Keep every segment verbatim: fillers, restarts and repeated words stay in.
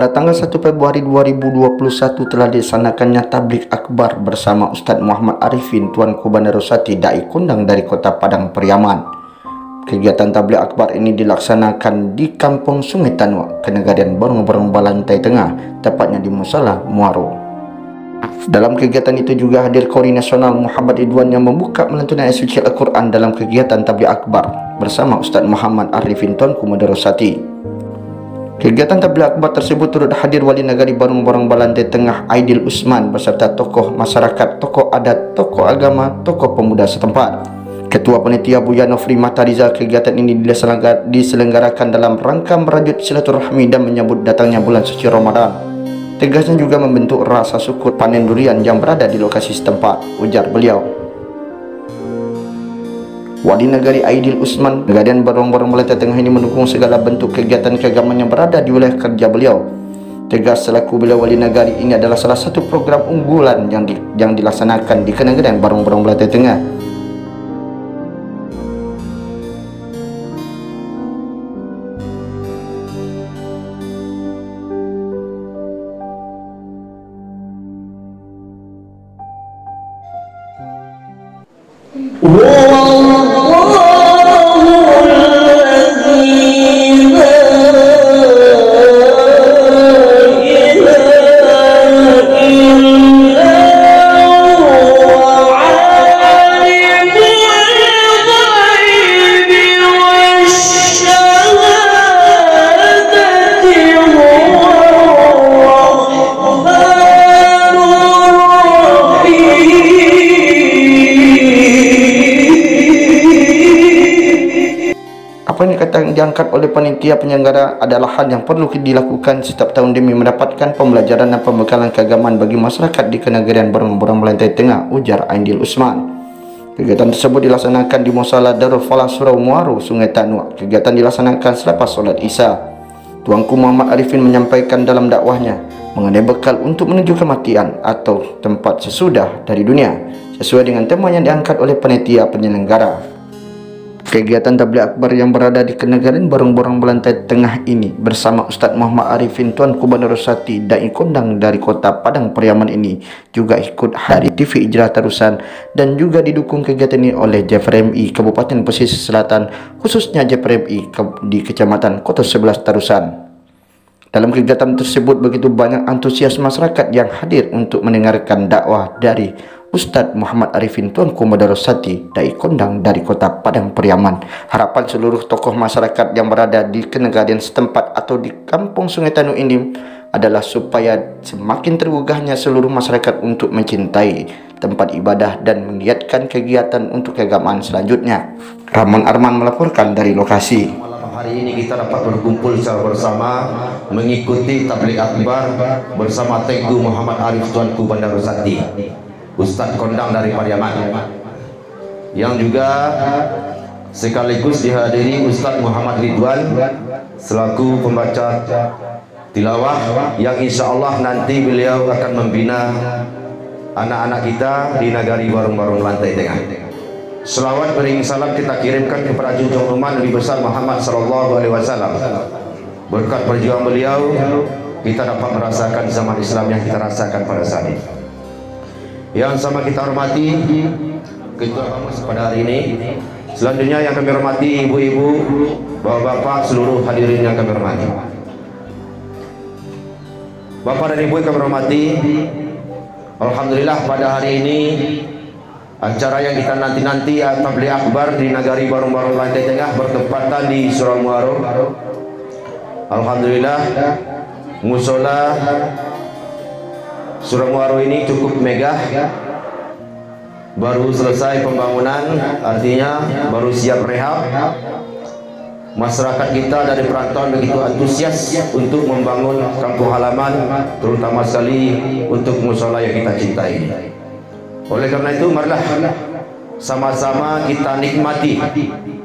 Pada tanggal satu Februari dua ribu dua puluh satu telah dilaksanakannya Tabligh Akbar bersama Ustaz Muhammad Arifin Tuanku Bandaro Sati, Dai Kondang dari Kota Padang Pariaman. Kegiatan Tabligh Akbar ini dilaksanakan di Kampung Sungai Tanuak, Kenegarian Baruang-Baruang Balantai Tengah, tepatnya di Musala Muaro. Dalam kegiatan itu juga hadir Qori Nasional Muhammad Ridwan yang membuka melantunkan ayat suci Al-Quran dalam kegiatan Tabligh Akbar bersama Ustaz Muhammad Arifin Tuanku Bandaro Sati. Kegiatan Tabligh Akbar tersebut turut hadir Wali Nagari Baruang-Baruang Balantai Tengah Aidil Usman beserta tokoh masyarakat, tokoh adat, tokoh agama, tokoh pemuda setempat. Ketua Panitia Buya Nofri Matariza, kegiatan ini diselengga-, diselenggarakan dalam rangka merajut silaturahmi dan menyambut datangnya bulan suci Ramadan. Tegasnya juga membentuk rasa syukur panen durian yang berada di lokasi setempat, ujar beliau. Wali Nagari Aidil Usman, Kenegarian Baruang-Baruang Balantai Tengah ini mendukung segala bentuk kegiatan keagamaan yang berada di wilayah kerja beliau. Tegas selaku beliau Wali Nagari, ini adalah salah satu program unggulan yang di-, yang dilaksanakan di Kenegarian Baruang-Baruang Balantai Tengah. هو الله الذي لا إله إلا هو عالم الغيب والشهادة هو الرحمن الرحيم. Apa yang dikatakan diangkat oleh panitia penyelenggara adalah hal yang perlu dilakukan setiap tahun demi mendapatkan pembelajaran dan pembekalan keagamaan bagi masyarakat di Kenegarian Baruang-Baruang Balantai Tengah, ujar Aindil Usman. Kegiatan tersebut dilaksanakan di Musala Darul Falah Surau Muaro, Sungai Tanuak. Kegiatan dilaksanakan selepas solat Isya. Tuanku Muhammad Arifin menyampaikan dalam dakwahnya mengenai bekal untuk menuju kematian atau tempat sesudah dari dunia, sesuai dengan tema yang diangkat oleh panitia penyelenggara. Kegiatan Tabligh Akbar yang berada di Kenegarian Baruang-Baruang Balantai Tengah ini bersama Ustaz Muhammad Arifin Tuanku Bandaro Sati, Dai Kondang dari Kota Padang Pariaman ini juga ikut dari T V Hijrah Tarusan dan juga didukung kegiatan ini oleh J F R M I Kabupaten Pesisir Selatan, khususnya J F R M I ke-, di Kecamatan Koto Sebelas Tarusan. Dalam kegiatan tersebut, begitu banyak antusias masyarakat yang hadir untuk mendengarkan dakwah dari Ustaz Muhammad Arifin Tuanku Bandaro Sati, Dai Kondang dari Kota Padang Pariaman. Harapan seluruh tokoh masyarakat yang berada di kenegarian setempat atau di Kampung Sungai Tanuak ini adalah supaya semakin tergugahnya seluruh masyarakat untuk mencintai tempat ibadah dan menggiatkan kegiatan untuk keagamaan selanjutnya. Ramon Arman melaporkan dari lokasi. Malam hari ini kita dapat berkumpul secara bersama mengikuti Tabligh Akbar bersama Tengku Muhammad Arif Tuanku Bandaro Sati, Ustadz Kondang dari Pariaman, yang juga sekaligus dihadiri Ustadz Muhammad Ridwan selaku pembaca tilawah, yang insya Allah nanti beliau akan membina anak-anak kita di nagari Baruang-Baruang Balantai Tengah. Selawat beriring salam kita kirimkan kepada junjungan Nabi besar Muhammad sallallahu alaihi wasallam. Berkat perjuangan beliau, kita dapat merasakan zaman Islam yang kita rasakan pada saat ini. Yang sama kita hormati Ketua Bamus pada hari ini. Selanjutnya yang kami hormati ibu-ibu, bapak-bapak, seluruh hadirin yang kami hormati. Bapak dan Ibu yang kami hormati, alhamdulillah pada hari ini acara yang kita nanti-nanti, Tabligh Akbar di Nagari Baruang-Baruang Balantai Tengah bertempatan di Surau Muaro. Alhamdulillah, musola Surau Muaro ini cukup megah. Baru selesai pembangunan, artinya baru siap rehab. Masyarakat kita dari perantauan begitu antusias untuk membangun kampung halaman, terutama sekali untuk musola yang kita cintai. Oleh karena itu, marilah sama-sama kita nikmati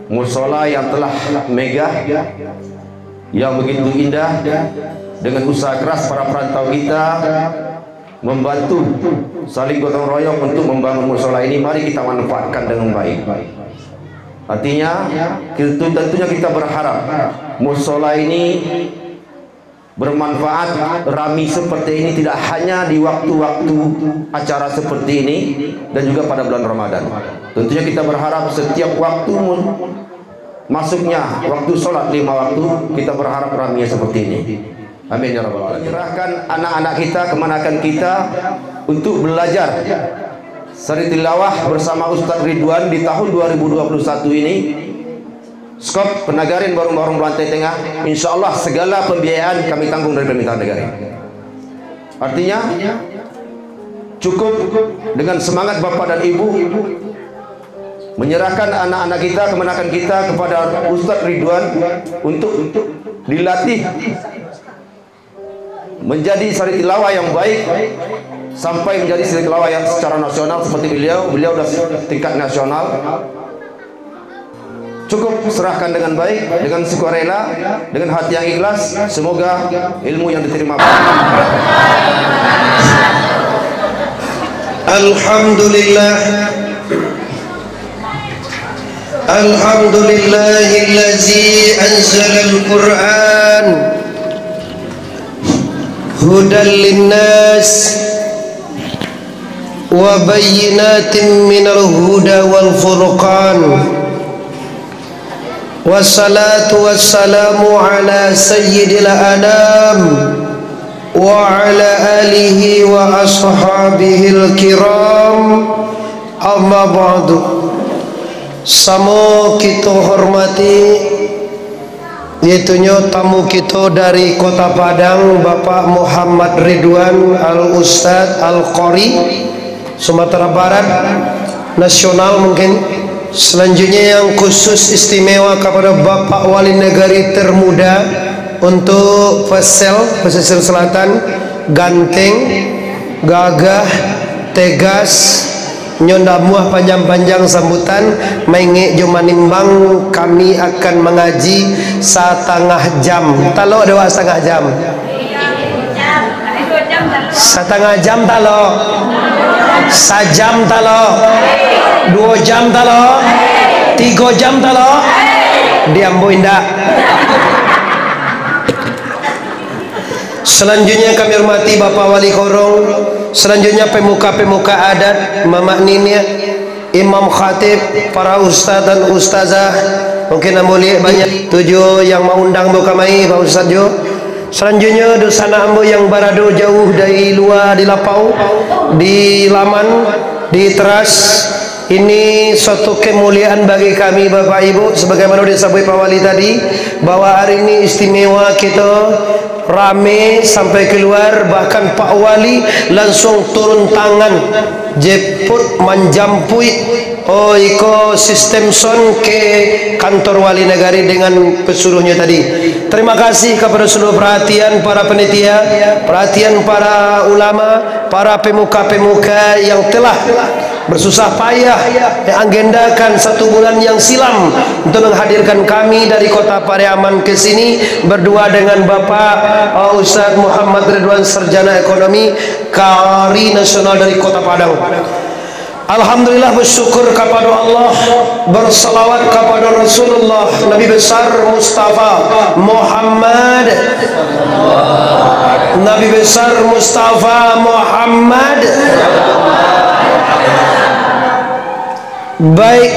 musola yang telah megah, yang begitu indah, dengan usaha keras para perantau kita membantu, saling gotong royong untuk membangun musola ini. Mari kita manfaatkan dengan baik. Artinya, tentu, tentunya kita berharap musola ini Bermanfaat, rami seperti ini tidak hanya di waktu-waktu acara seperti ini dan juga pada bulan Ramadan. Tentunya kita berharap setiap waktu mu-, masuknya waktu sholat lima waktu, kita berharap raminya seperti ini. Amin ya rabbal alamin. Menyerahkan anak-anak kita, kemanakan kita untuk belajar sari tilawah bersama Ustadz Ridwan di tahun dua ribu dua puluh satu ini. Skop Penagarin Barung-Barung Belantai Tengah, insya Allah segala pembiayaan kami tanggung dari pemerintah negara. Artinya, cukup dengan semangat Bapak dan Ibu menyerahkan anak-anak kita, kemanakan kita kepada Ustadz Ridwan untuk dilatih menjadi sari tilawah yang baik, sampai menjadi sari tilawah yang secara nasional seperti beliau. Beliau sudah tingkat nasional. Cukup serahkan dengan baik, dengan sukarela, dengan hati yang ikhlas. Semoga ilmu yang diterima. Alhamdulillah. Alhamdulillahillazi anzalal Qur'an hudan linnas wa bayyinatin minal huda wal furqan. Wassalatu wassalamu ala sayyidil anam wa ala alihi wa ashabihil kiram. Amma ba'du. Samo kito hormati, yaitunyo tamu kito dari Kota Padang, Bapak Muhammad Ridwan Al Ustadz Al Qori, Sumatera Barat, nasional mungkin. Selanjutnya yang khusus istimewa kepada Bapak Wali Negari termuda untuk Pesel, Pesisir Selatan, ganteng, gagah, tegas, nyo ndak muah panjang-panjang sambutan, maingek jo manimbang, kami akan mangaji satangah jam. Talok dek awak satangah jam? Satangah jam talok? Sajam talok? Duo jam talok? Tigo jam talok? Di ambo indak. Selanjutnya kami hormati Bapak Wali Korong, selanjutnya pemuka-pemuka adat, mamak niniak, imam khatib, para ustaz dan ustazah, mungkin ambo liek banyak tujuh yang maundang ambo kamari, Pak Ustaz jo. Selanjutnya, dunsanak ambo yang barado jauah dari lua di lapau, di laman, di teras, ini suatu kemuliaan bagi kami, Bapak Ibu, sebagaimana disabuik Pak Wali tadi, bahwa hari ini istimewa kito, rame sampai keluar, bahkan Pak Wali langsung turun tangan, jemput, manjampuik, oh, iko sistem sound ke kantor Wali Nagari dengan pesuruhnyo tadi. Terima kasih kepada seluruh perhatian para panitia, perhatian para ulama, para pemuka-pemuka yang telah bersusah payah, yang agendakan satu bulan yang silam untuk menghadirkan kami dari Kota Pariaman ke sini berdua dengan Bapak, uh, Ustaz Muhammad Ridwan, Sarjana Ekonomi, Qori Nasional dari Kota Padang. Alhamdulillah, bersyukur kepada Allah, bersalawat kepada Rasulullah, Nabi Besar Mustafa Muhammad. Nabi Besar Mustafa Muhammad. Baik,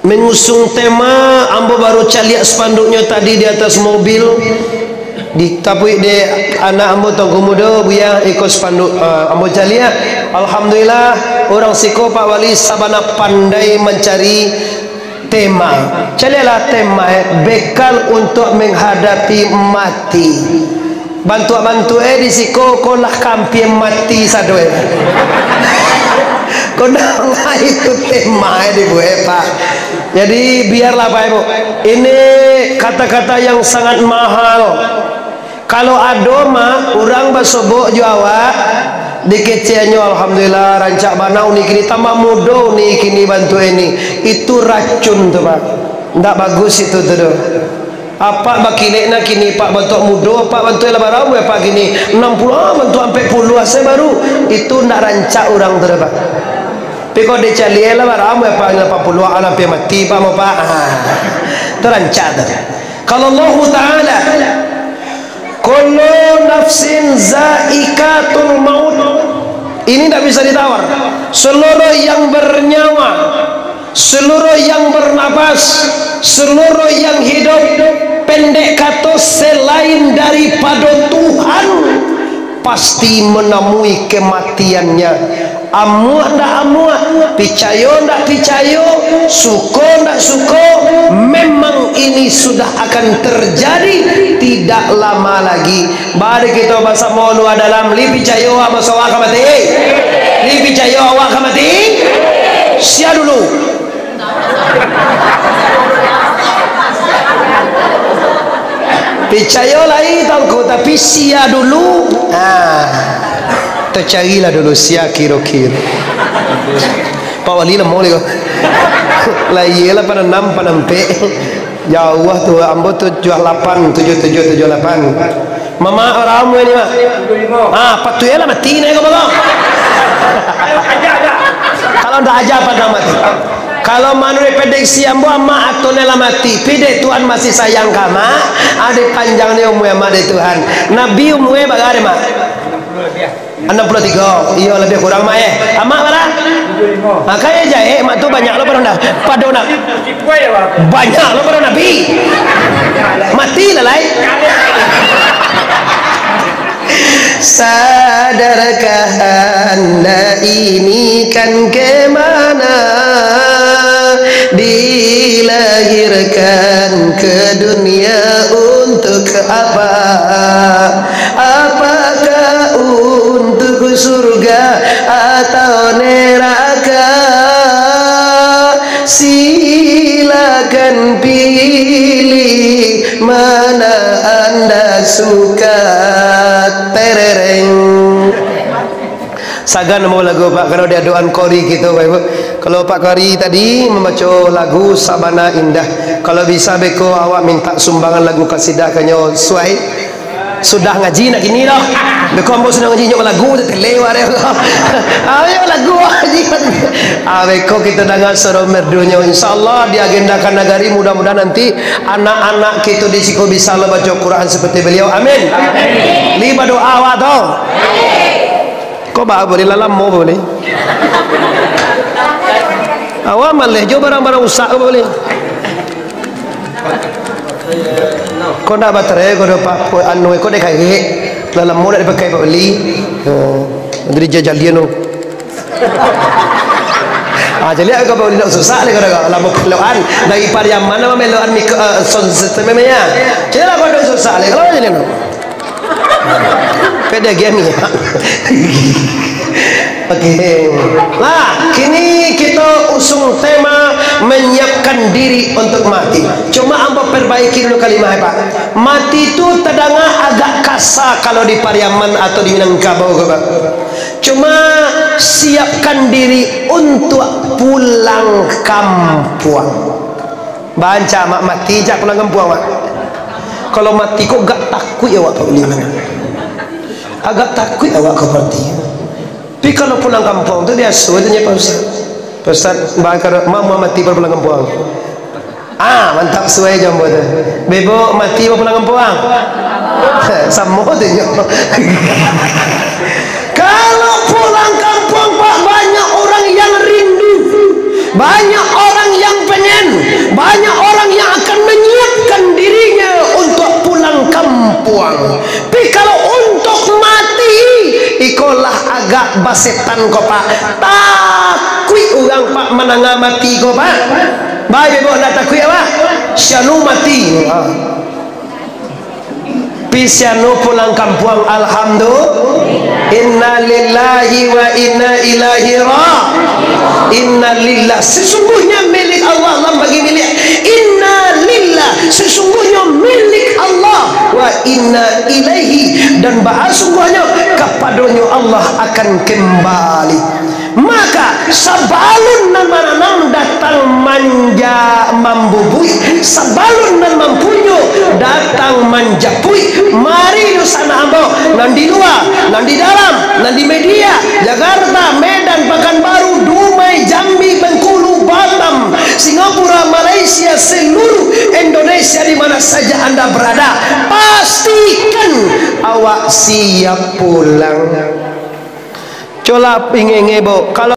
mengusung tema, ambo baru caliak spanduknyo tadi di atas mobil. Ditapuik dek anak ambo Tuanku Mudo, Buya, iko spanduk, ah, ambo caliak. Alhamdulillah, urang siko Pak Wali sabana pandai mancari tema. Caliaklah tema, eh, bekal untuk menghadapi mati. Bantuak-bantuak, eh, di siko ko lah ka ampia mati sado, eh. Ko ndak itu tema, eh, dibuek, Pak. Jadi, biarlah, Pak Ibu. Ini kata-kata yang sangat mahal. Kalau ado mah urang basobok jo awak, dikeceknyo, alhamdulillah, rancak bana uni kini, tambah mudo uni kini bantuak ini. Itu racun tu, Pak. Ndak bagus itu tu doh. Apak bakilek nah kini, Pak, bantuak mudo, Pak, bantuak lah bara umua, Pak, kini? Anam puluah, ah, bantuak ampek puluah sajo baru. Itu ndak rancak urang tu doh, Pak. Tapi kalau dicaliak lah bara umua, Pak, lapan puluah, ah, lah ampia mati, Pak, mau, Pak. Ah, tu rancak tu. Kalau Allahu Ta'ala, ko Kullu nafsin zaikatul maut. Ini ndak bisa ditawar. Seluruh yang bernyawa, seluruh yang bernapas, seluruh yang hidup, pendek kato, selain daripado Tuhan, pasti manamui kematiannya. Amuah ndak amuah, picayo ndak picayo, suko ndak suko, memang ini sudah akan terjadi tidak lama lagi. Mari kito basamo lua dalam, li picayo awak maso awak ka mati? Li picayo awak ka mati? Sia dulu. Picayo lai tongko, tapi sia dulu. Ah. Tacarilah dulu sia kiro-kiro. Pak Wali lamo ni ko. Lahia lah panampek. Jauah tu, ambo tujuah lapan, tujuah tujuah, tujuah lapan. Mamak bara umua ni, Mak? Ah, patuik lah mati nyo ko, Bang. Kalau ndak aja, apa ndak mati? Kalau manuruik prediksi ambo, Amak atau nyo lah mati. Pi dek Tuhan masih sayang ka Amak, ah, dipanjang ni umua Amak dek Tuhan. Nabi umua bara dek Mak? Anam puluah tigo. Iyo, labiah kurang, Mak, eh. Amak bara? Makanya jahek, Mak tu banyak lo pado na-, pado na-, banyak lo pado Nabi. Mati lah, lai. Sadarkah Anda ini kan ke mana? Dilahirkan ke dunia untuk apa? Apakah untuk surga atau neraka? Silakan pilih mana Anda suka. Terereng. Sagan mau lagu, Pak, kalau diadokan qori kito, Bapak Ibu. Kalau Pak Qori tadi mambaco lagu Sabana Indah, kalau bisa beko awak minta sumbangan lagu kasidah ka nyo suai. Sudah ngaji nak kini doh. Beko ambo sudah ngaji nyo lagu, tele wak deh. Ayo lagu ngaji. Ah, beko kito danga suaro merdunyo. Insyaallah diagendakan nagari, mudah-mudahan nanti anak-anak kito di siko bisa lah baco Quran seperti beliau. Amin. Li badoa awak tu. Ko ba boleh lah lamo boleh. Awak maleh jo barang-barang usak ko boleh. Ko ndak baterai ko do Pak, anu ko dek kaik. Lah lamo ndak dipakai Pak beli. Ha, jadi jajalian tu. Ah, jadi ko Pak beli ndak susah leh ko dah lamo peloan dari Pariaman nama meloan mik, eh, sound system nya. Jadi lah ko ndak susah leh kalau jadi no. Pede game ya. Oke. Lah, kini kito usung tema menyiapkan diri untuk mati. Cuma ambo perbaiki dulu kalimah, Pak. Mati tu tadanga agak kasa kalau di Pariaman atau di Minangkabau ko, Pak. Cuma siapkan diri untuk pulang kampuang. Banca, Mak, mati jak pulang kampuang, Mak. Kalau mati ko agak takuik awak, Pak Uli, Mak. Agak takuik awak ko mati. Tapi kalau pulang kampuang tu biaso tu nyo, Pak Ustaz. Pak Ustaz, Mak, kalau Mak, Mak mati pulang kampuang. Ah, mantap suai jo ambo tu. Bebok mati pulang kampuang. Samo tu nyo. Kalau pulang kampuang, Pak, banyak orang yang rindu, banyak orang yang pengen, banyak orang yang akan menyiapkan dirinya untuk pulang kampuang. Tapi kalau untuk mati, ikolah agak basetan ko, Pak. Takuik urang, Pak, mandanga mati ko, Pak. Baik, Ibu, ndak takuik, Pak? Sianu mati. Ha. Pisianu pulang kampuang, alhamdulillah. Innalillahi wa inna ilaihi ra-, innalillah, sesungguhnya milik Allah, lam bagi milik. Innalillah, sesungguhnya milik Allah. Wa inna ilaihi, dan bahasungguhnya kapadonyo Allah akan kembali. Maka, sabalun nan mananam datang manja-, mambubuik, sabalun nan mampunyo datang manjapuik, mari dunsanak ambo, nan di lua, nan di dalam, nan di media, Jakarta, Medan, Pakanbaru, Dumai, Jambi, Bengkulu, Batam, Singapura, Malaysia, seluruh Indonesia di mana saja Anda berada, pastikan Awak siap pulang. Colah ingek-ingek, Bo. Kalau